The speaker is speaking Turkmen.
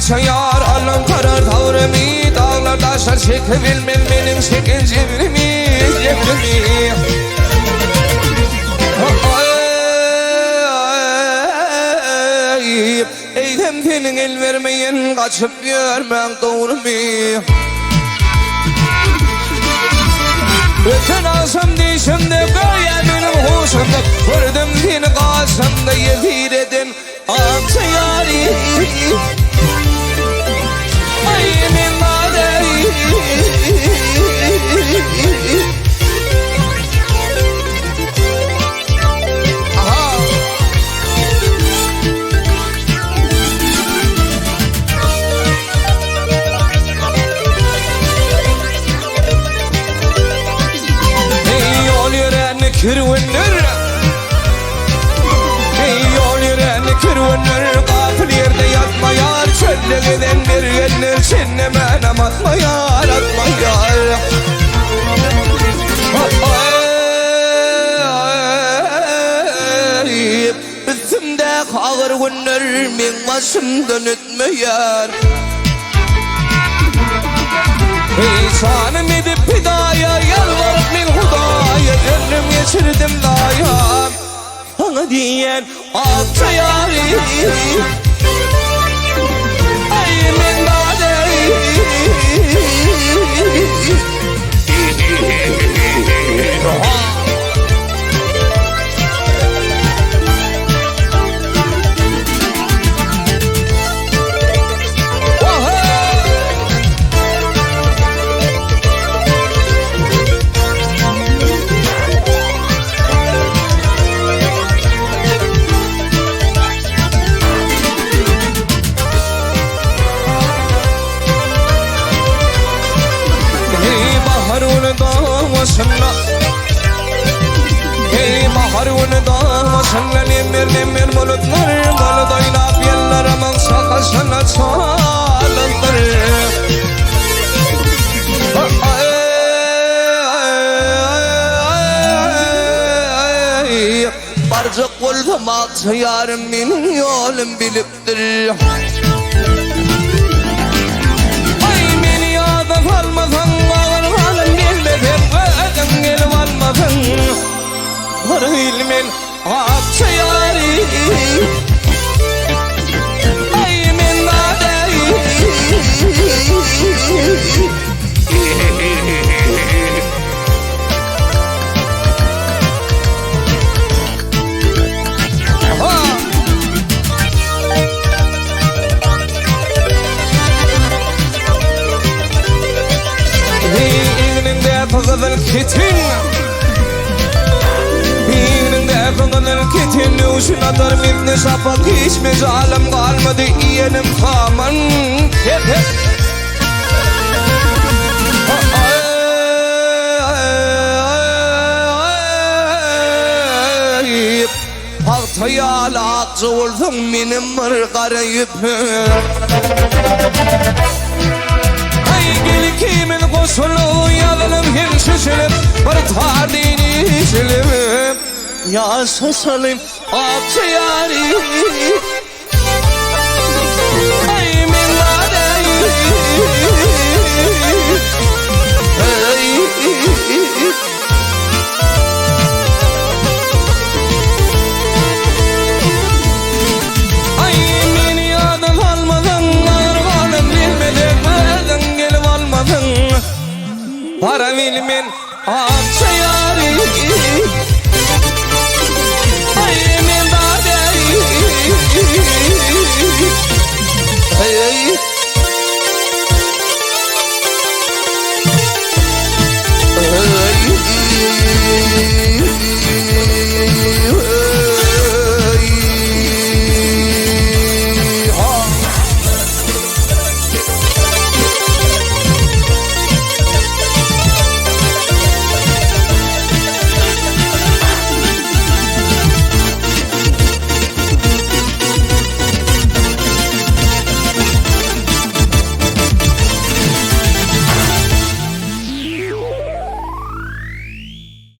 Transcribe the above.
Akça ýar Allam karar tagrymy Daglar daşlar çekebilmez meniň çeken jebrimi Jebrimi Aý Eýsem seniň el bermeýen gaçyp ýörmäň dogrumy Öten agşam düýşümde göýä meniň huşumda Gördüm seni gaşymda ýesir eden Akja ýary Aý men bary Aha Eý ýol ýörän kerwenler Eý ýol ýörän kerwenler Gapyl ýerde ýatmaýar Çölde gezen mergenler Çennemänem atmaýar Atmaýar Aý Üstümdäki agyr günler Meň başymdan ötmeýär Eý janym edip pidaýa Ýalbaryp men Hudaýa Ömrüm geçirdim zaýa Saňa diýýän akja ýary Aý men bary Hey bahar güni dag başynda Hey bahar güni dag başynda Nemir-nemir bulutlar Bulut oýnap ýyllarymyň şahasyna çalypdyr. Barjak bolsam akja ýarym meniň ýolum bilipdir. Aý meni ýada salmasaň agyr halym gelmesem özüň gelip almasaň Bir hili men akja ýary. Aý men Egniňdäki gyzyl ketin Egniňdäki gyzyl ketin Nöwşün atar misli şapak Hiç mejalym galmady iýenim saman Hep hep Pagta ýaly akja bolsaň menem bir gara ýüpek. Aý gel ikimiz goşulyp ýazylyp hem şişilip bir tar deýin işilip ýaşaşaly akja ýary. Aý men Aý meni ýada salmasaň agyr galan bilmesek özüň gelip almasaň Para bilmen akja ýary Aý men Hey.